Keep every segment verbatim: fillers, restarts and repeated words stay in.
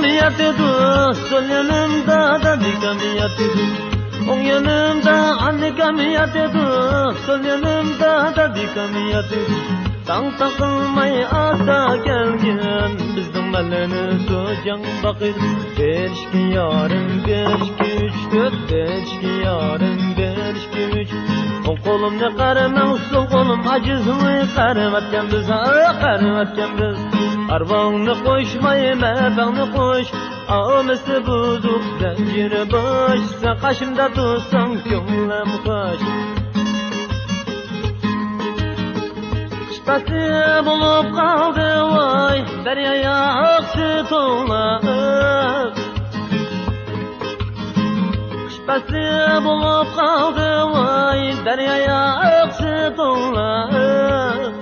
ياتىدۇ، سول يېنىمدا دادىكام ياتىدۇ. ئوڭ يېنىمدا ئانىكام ياتىدۇ، سول يېنىمدا دادىكام ياتىدۇ. تاڭ تاقىلماي ئاستا كەلگىن، بىزنىڭ مەھەللىنى سوجاڭ باقىدۇ. بىر ئىككى يارىم، بىر ئىككى ئۈچ تۆت، بىر ئىككى يارىم، بىر ئىككى ئۈچ. ئوڭ قولۇمنى قارىماڭ، سول قولۇم ئاجىز، ۋاي قارىۋاتقان بىز، ھا، قارىۋاتقان بىز. ئارۋاڭنى قوشماي، مەپەڭنى قوش. ئامىسى بۇزۇق زەنجىر باش، سەن قېشىمدا تۇرساڭ كۆڭلۈم خوش. قىش پەسلى بولۇپ قالدى ۋاي، دەريا ياقىسى توڭلاپ. قىش پەسلى بولۇپ قالدى ۋاي، دەريا ياقىسى توڭلاپ.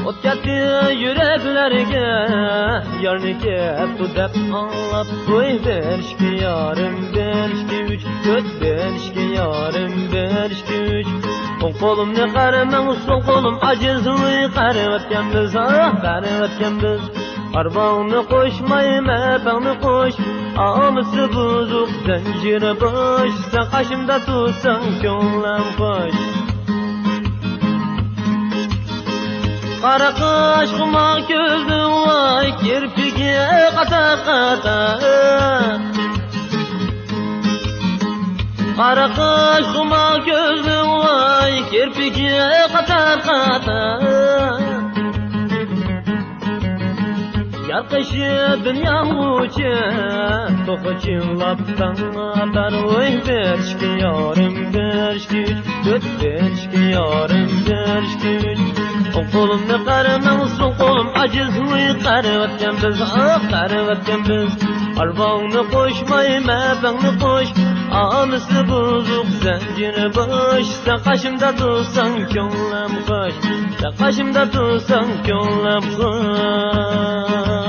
ئوت كەتتى يۈرەكلەرگە، يارنى كەپتۇ دەپ ئاڭلاپ. ۋاي بىر ئىككى يارىم، بىر ئىككى ئۈچ تۆت، بىر ئىككى يارىم، بىر ئىككى ئۈچ. ئوڭ قولۇمنى قارىماڭ، سول قولۇم ئاجىز، ۋاي قارىۋاتقان بىز، ئاھ، قارىۋاتقان بىز. ئارۋاڭنى قوشماي، مەپەڭنى قوش. ئامىسى بۇزۇق زەنجىر باش، سەن قېشىمدا تۇرساڭ كۆڭلۈم خوش. قارا قاش، خۇمار كۆزلۈك، ۋاي كىرپىكى قاتار قاتار. قارا قاش، خۇمار كۆزلۈك، ۋاي كىرپىكى قاتار قاتار. يار قېشى دۇنيا ئۇچى، توخۇ چىللاپ تاڭ ئاتار. ۋاي بىر ئىككى يارىم، بىر ئىككى ئۈچ تۆت، بىر ئىككى يارىم، بىر ئىككى ئۈچ. ئوڭ قولۇمنى قارىماڭ، سول قولۇم ئاجىز، ۋاي قارىۋاتقان بىز، ئاھ، قارىۋاتقان بىز. ئارۋاڭنى قوشماي، مەپەڭنى قوش. ئامىسى بۇزۇق زەنجىر باش، سەن قېشىمدا تۇرساڭ كۆڭلۈم خوش. سەن قېشىمدا تۇرساڭ كۆڭلۈم خوش.